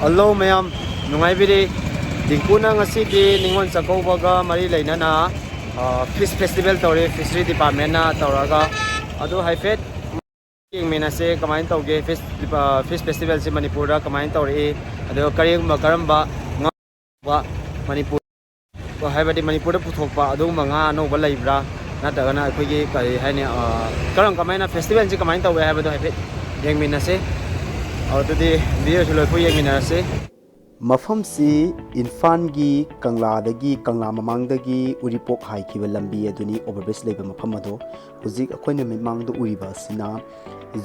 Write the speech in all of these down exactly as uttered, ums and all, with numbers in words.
Hello ꯃꯌꯥꯝ, ꯅꯨꯡꯉꯥꯏꯕꯤꯔꯤ? ꯗꯤꯡꯀꯨꯅ ꯉꯁꯤꯗꯤ ꯅꯤꯉꯣꯜ ꯆꯥꯛꯀꯧꯕꯒ ꯃꯔꯤ ꯂꯩꯅꯅ, ꯑ, ꯐꯤꯁ ꯐꯦꯁꯇꯤꯚꯦꯜ ꯇꯧꯔꯤ, ꯐꯤꯁꯔꯤ ꯗꯤꯄꯥꯔꯠꯃꯦꯟꯅ ꯇꯧꯔꯒ꯫ ꯑꯗꯨ ꯍꯥꯏꯐꯦꯠ ꯌꯦꯡꯃꯤꯟꯅꯁꯦ, ꯀꯃꯥꯏꯅ ꯇꯧꯒꯦ, ꯐꯤꯁ, ꯑ, ꯐꯤꯁ ꯐꯦꯁꯇꯤꯚꯦꯜꯁꯦ ꯃꯅꯤꯄꯨꯔꯗ ꯀꯃꯥꯏꯅ ꯇꯧꯔꯛꯏ, ꯑꯗꯨꯒ ꯀꯔꯤꯒꯨꯝꯕ, ꯀꯔꯝꯕ ꯉꯥ ꯃꯅꯤꯄꯨꯔ, ꯍꯥꯏꯕꯗꯤ ꯃꯅꯤꯄꯨꯔꯗ ꯄꯨꯊꯣꯛꯄ ꯑꯗꯨꯒꯨꯝꯕ ꯉꯥ ꯑꯅꯧꯕ ꯂꯩꯕ꯭ꯔꯥ? ꯅꯠꯇ꯭ꯔꯒꯅ ꯑꯩꯈꯣꯏꯒꯤ ꯀꯔꯤ ꯍꯥꯏꯅꯤ, ꯑ, ꯀꯔꯝ ꯀꯃꯥꯏꯅ ꯐꯦꯁꯇꯤꯚꯦꯜꯁꯤ ꯀꯃꯥꯏꯅ ꯇꯧꯋꯦ ꯍꯥꯏꯕꯗꯣ ꯍꯥꯏꯐꯦꯠ ꯌꯦꯡꯃꯤꯟꯅꯁꯦ꯫ ꯑꯗꯨꯗꯤ ꯚꯤꯗꯤꯑꯣꯁꯤ ꯂꯣꯏꯐꯥꯎ ꯌꯦꯡꯃꯤꯟꯅꯔꯁꯦ꯫ ꯃꯐꯝꯁꯤ ꯏꯝꯐꯥꯜꯒꯤ ꯀꯪꯂꯥꯗꯒꯤ, ꯀꯪꯂꯥ ꯃꯃꯥꯡꯗꯒꯤ ꯎꯔꯤꯄꯣꯛ ꯍꯥꯏꯈꯤꯕ ꯂꯝꯕꯤ ꯑꯗꯨꯅꯤ, ꯑꯣꯚꯔ ꯕ꯭ꯔꯤꯖ ꯂꯩꯕ ꯃꯐꯝ ꯑꯗꯣ꯫ ꯍꯧꯖꯤꯛ ꯑꯩꯈꯣꯏꯅ ꯃꯤꯠꯃꯥꯡꯗ ꯎꯔꯤꯕ ꯑꯁꯤꯅ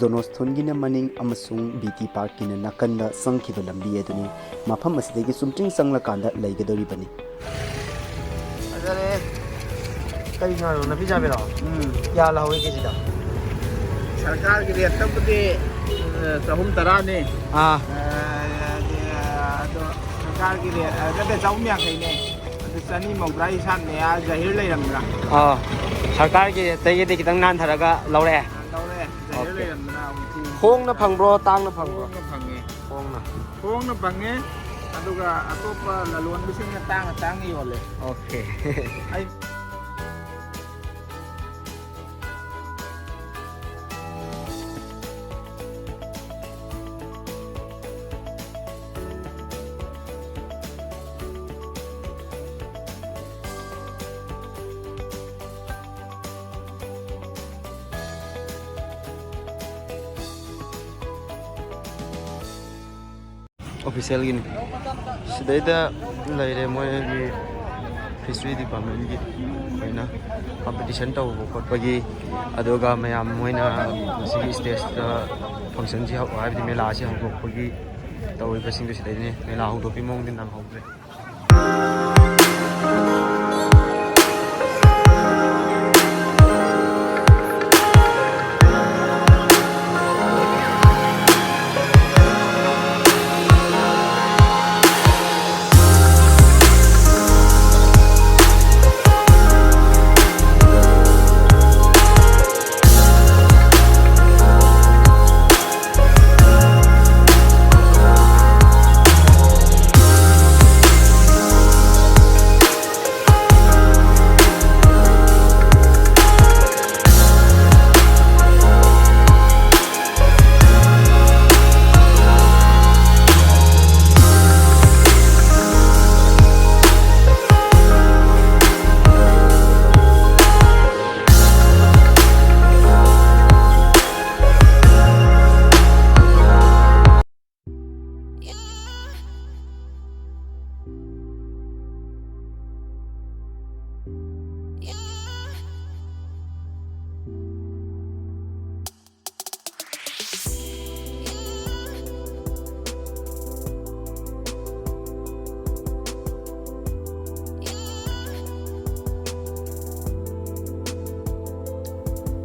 ꯖꯣꯅꯣꯁꯊꯣꯟꯒꯤꯅ ꯃꯅꯤꯡ ꯑꯃꯁꯨꯡ ꯕꯤ ꯇꯤ ꯄꯥꯔꯛꯀꯤꯅ ꯅꯥꯀꯟꯗ ꯆꯪꯈꯤꯕ ꯂꯝꯕꯤ ꯑꯗꯨꯅꯤ꯫ ꯃꯐꯝ ꯑꯁꯤꯗꯒꯤ ꯆꯨꯝꯇ꯭ꯔꯤꯡ ꯆꯪꯂꯀꯥꯟꯗ ꯂꯩꯒꯗꯧꯔꯤꯕꯅꯤ꯫ ꯐꯖꯔꯦ꯫ ꯀꯔꯤ ꯉꯥꯅꯣ? ꯅꯥꯄꯤ ꯆꯥꯕꯤꯔꯣ? ꯎꯝ꯫ ꯀꯌꯥ ꯂꯧꯍꯧꯔꯤ ꯀꯦꯖꯤꯗ? ꯁꯔꯀꯥꯔꯒꯤ ꯔꯦꯠꯇꯕꯨꯗꯤ, ꯑ, ꯆꯍꯨꯝ ꯇꯔꯥꯅꯤ꯫ ꯑꯥ꯫ ꯑ, ꯑꯗꯣ ꯁꯔꯀꯥꯔꯒꯤ ꯔꯦꯠ, ꯑ, ꯅꯠꯇꯦ, ꯆꯍꯨꯝ ꯌꯥꯡꯈꯩꯅꯦ꯫ ꯑꯗꯨ ꯆꯅꯤ ꯃꯧꯗ꯭ꯔꯥ ꯍꯤꯁꯥꯕꯅꯦ꯫ ꯑꯥ, ꯖꯍꯤꯔ ꯂꯩꯔꯝꯗ꯭ꯔꯥ? ꯑꯥ꯫ ꯁꯔꯀꯥꯔꯒꯤ ꯔꯦꯠꯇꯒꯤꯗꯤ ꯈꯤꯇꯪ ꯅꯥꯟꯊꯔꯒ ꯂꯧꯔꯛꯑꯦ꯫ ꯑ, ꯂꯧꯔꯛꯑꯦ꯫ ꯖꯍꯤꯔ ꯑꯣꯀꯦ꯫ ꯂꯩꯔꯝꯗꯅ ꯍꯧꯖꯤꯛꯇꯤ ꯍꯣꯡꯅ ꯐꯪꯕ꯭ꯔꯣ, ꯇꯥꯡꯅ ꯐꯪꯕ꯭ꯔꯣ? ꯍꯣꯡꯅ ꯐꯪꯉꯦ꯫ ꯍꯣꯡꯅ꯫ ꯍꯣꯡꯅ ꯐꯪꯉꯦ, ꯑꯗꯨꯒ ꯑꯇꯣꯞꯄ ꯂꯂꯣꯟꯕꯁꯤꯡꯅ ꯇꯥꯡꯅ ꯇꯥꯡꯅ ꯌꯣꯜꯂꯦ꯫ ꯑꯣꯀꯦ꯫ ꯑꯩ ꯑꯣꯐꯤꯁꯦꯜꯒꯤꯅꯤ꯫ ꯁꯤꯗꯩꯗ ꯂꯩꯔꯦ ꯃꯣꯏꯒꯤ ꯐꯤꯁꯔꯤ ꯗꯤꯄꯥꯔꯠꯃꯦꯟꯒꯤ ꯑꯣꯏꯅ ꯀꯝꯄꯤꯇꯤꯁꯟ ꯇꯧꯕ ꯈꯣꯠꯄꯒꯤ, ꯑꯗꯨꯒ ꯃꯌꯥꯝ ꯃꯣꯏꯅ ꯉꯁꯤꯒꯤ ꯁ꯭ꯇꯦꯖꯇ ꯐꯪꯁꯟꯁꯤ ꯍꯧ-, ꯍꯥꯏꯕꯗꯤ ꯃꯦꯂꯥꯁꯤ ꯍꯧꯗꯣꯛꯄꯒꯤ ꯇꯧꯔꯤꯕꯁꯤꯡꯗꯨ ꯁꯤꯗꯩꯅꯦ꯫ ꯃꯦꯂꯥ ꯍꯧꯗꯣꯛꯄꯒꯤ ꯃꯑꯣꯡꯗꯤ ꯅꯪꯍꯧꯗ꯭ꯔꯦ꯫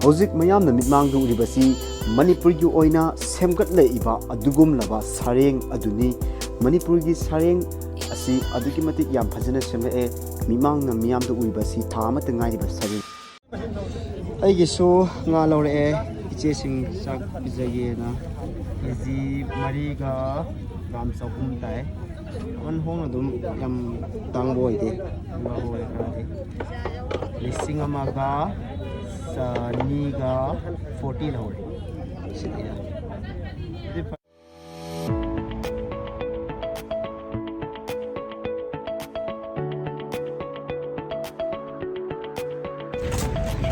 ꯍꯧꯖꯤꯛ ꯃꯌꯥꯝꯅ ꯃꯤꯠꯃꯥꯡꯗ ꯎꯔꯤꯕꯁꯤ ꯃꯅꯤꯄꯨꯔꯒꯤ ꯑꯣꯏꯅ ꯁꯦꯝꯒꯠꯂꯛꯏꯕ ꯑꯗꯨꯒꯨꯝꯂꯕ ꯁꯔꯦꯡ ꯑꯗꯨꯅꯤ꯫ ꯃꯅꯤꯄꯨꯔꯒꯤ ꯁꯔꯦꯡ ꯑꯁꯤ ꯑꯗꯨꯛꯀꯤ ꯃꯇꯤꯛ ꯌꯥꯝ ꯐꯖꯅ ꯁꯦꯝꯂꯛꯑꯦ꯫ ꯃꯤꯃꯥꯡꯅ ꯃꯤꯌꯥꯝꯗ ꯎꯔꯤꯕꯁꯤ ꯊꯥ ꯑꯃꯇ ꯉꯥꯏꯔꯤꯕ ꯁꯔꯦꯡ꯫ ꯑꯩꯒꯤꯁꯨ ꯉꯥ ꯂꯧꯔꯛꯑꯦ, ꯏꯆꯦꯁꯤꯡ ꯆꯥꯛ ꯄꯤꯖꯒꯦꯅ꯫ ꯀꯦ ꯖꯤ ꯃꯔꯤꯒ ꯒ꯭ꯔꯥꯝ ꯆꯍꯨꯝ ꯇꯥꯏ꯫ ꯃꯃꯜ ꯍꯣꯡꯅ ꯑꯗꯨꯝ, ꯌꯥꯝ ꯇꯥꯡꯕ ꯑꯣꯏꯗꯦ, ꯂꯧꯍꯧꯔꯦ ꯈꯔꯗꯤ꯫ ꯂꯤꯁꯤꯡ ꯑꯃꯒ ꯆꯅꯤꯒ ꯐꯣꯔꯇꯤ ꯂꯧꯍꯧꯔꯦ꯫ ꯁꯤꯗꯤ ꯌꯥꯔꯦ꯫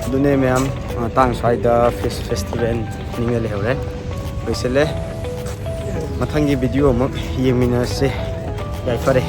ꯑꯗꯨꯅꯦ ꯃꯌꯥꯝ, ꯃꯇꯥꯡ ꯁ꯭ꯋꯥꯏꯗ ꯐꯤꯁ ꯐꯦꯁꯇꯤꯚꯦꯜ ꯅꯤꯡꯉ ꯂꯩꯍꯧꯔꯦ꯫ ꯂꯣꯏꯁꯤꯜꯂꯦ꯫ ꯃꯊꯪꯒꯤ ꯚꯤꯗꯤꯑꯣ ꯑꯃꯨꯛ ꯌꯦꯡꯃꯤꯟꯅꯔꯁꯤ꯫ ꯌꯥꯏꯐꯔꯦ꯫